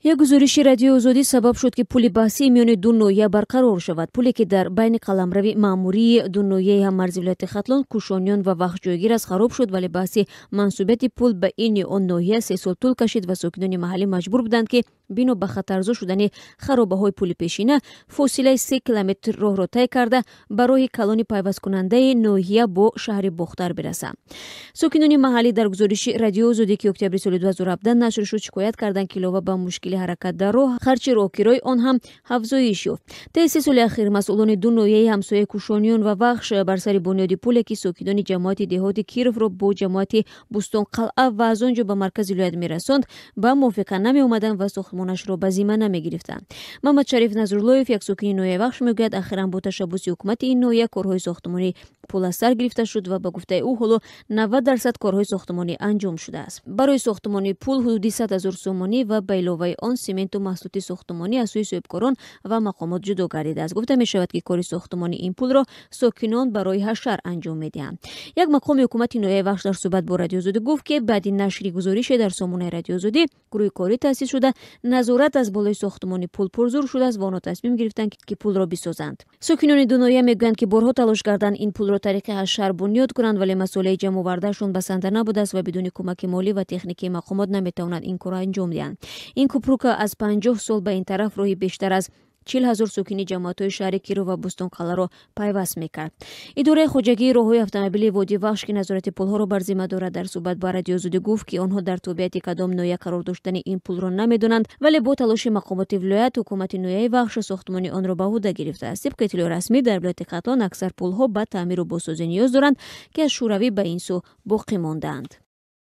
Як гузориши Радиои Озодӣ сабаб шуд, ки пули баҳсии миёни ду ноҳия барқарор шавад. Пуле, ки дар байни қаламрави маъмурии ду ноҳияи ҳаммарзи вилояти Хатлон, Кушониён ва Вахш ҷойгир аст, хароб шуд, вале баҳси мансубияти пул ба ин ё он ноҳия 3 сол тӯл кашид ва сокинони маҳаллӣ маҷбур буданд, ки бино ба хатарзо шудани харобаҳои пули пешина фосилаи 3 километр роҳро тай карда, ба роҳи калони пайвасткунандаи ноҳия бо шаҳри Бохтар бирасанд. Сокинони маҳаллӣ дар гузориши Радиои Озодӣ, ки октябри соли 2017 нашр шуд, шикоят карданд, ки илова ба мушкили ҳаракат дар роҳ, харҷи роҳкирои он ҳам афзоиш ёфт. Таи 3 соли ахир масъулони ду ноҳияи ҳамсояи Кушониён ва Вахш бар сари бунёди пуле, ки сокинони ҷамоати деҳоти Кировро бо ҷамоати Бӯстонқалъа ва аз он ҷо ба маркази вилоят мерасонд, ба мувофиқа намеомаданд ва сохтмонашро ба зимма намегирифтанд. Муҳаммадшариф Назруллоев, як сокини ноҳияи Вахш, мегӯяд, ахиран бо ташаббуси ҳукумати ин ноҳия корҳои сохтмонии пул аз сар гирифта шуд ва ба гуфтаи ӯ, ҳоло 90% корҳои сохтмонӣ анҷом шудааст. Барои сохтмони пул ҳудуди 100 000 сомонӣ ва ба иловаи он сименту маҳсулоти сохтмонӣ аз сӯи соҳибкорон ва мақомот ҷудо гардидааст. Гуфта мешавад, ки кори сохтмони ин пулро сокинон барои ҳашар анҷом медиҳанд. Як мақоми ҳукумати ноҳияи Вахш дар суҳбат бо Радиои Озодӣ гуфт, ки баъди нашри гузорише дар сомонаи Радиои Озодӣ гурӯҳи корӣ таъсис шуда, назорат аз болои сохтмони пул пурзур шудааст ва онҳо тасмим гирифтанд, ки пулро бисозанд. Сокинони ду ноҳия мегӯянд, ки борҳо талош карданд ин пулро тариқи ҳашар бунёд кунанд, вале масолеҳи ҷамъовардаашон басанда набудааст ва бидуни кӯмаки молӣ ва техникии мақомот наметавонанд ин корро анҷом диҳанд. Ин купрука аз 50 сол ба ин тараф роҳи бештар аз 40 000 сокини ҷамоатҳои шаҳри Киров ва Бӯстонқалъаро пайваст мекард. Идораи хоҷагии роҳҳои автомобилии водии Вахш, ки назорати пулҳоро бар зимма дорад, дар суҳбат ба Радиои Озодӣ гуфт, ки онҳо дар тобеияти кадом ноҳия қарор доштани ин пулро намедонанд, вале бо талоши мақомоти вилоят ҳукумати ноҳияи Вахш сохтмони онро ба ӯҳда гирифтааст. Тибқи иттилои расмӣ, дар вилояти Хатлон аксар пулҳо ба таъмиру бозсозӣ ниёз доранд, ки аз Шӯравӣ ба ин сӯ боқӣ мондаанд.